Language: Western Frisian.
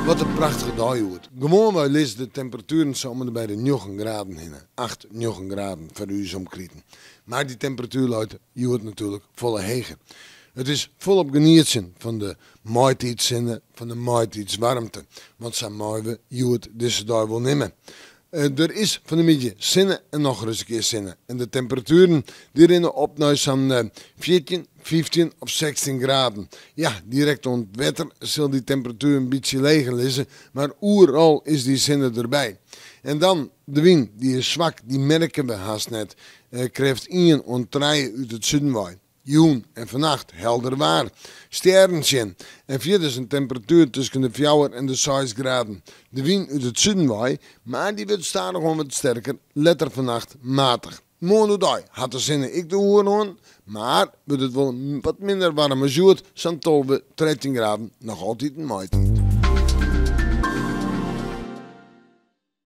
Wat in prachtige dei hjoed. Gewoanwei lizze de temperatueren sa om en by de njoggen graden hinne. Acht, njoggen graden foar ús omkriten. Mar dy temperatuer leit hjoed natuerlik folle heger. It is folop genietsjen fan de maitiidssinne, fan de maitiidswaarmte. Want sa meie we hjoed dizze dei wol nimme. Der is fan 'e middei sinne en nochris in kear sinne. En de temperatueren dy rinne op nei sa'n 14, 15 of 16 graden. Ja, direkt oan it wetter sil dy temperatuer in bytsje leger lizze, mar oeral is dy sinne derby. En dan de wyn, dy is swak, dy merke we hast net. Krêft ien oant trije út it suden wei. Jûn en fannacht helder waar, stjerren sjen en fierders in temperatuer tusken de fjouwer en de seis graden. De wyn út it suden wei, mar dy wurdt stadichoan wat sterker, letter fannacht matich. Moarn oerdei hat de sinne ek de oerhân, mar wurdt it wol wat minder waarm as hjoed, sa'n 12, 13 graden, noch altiten maitiid.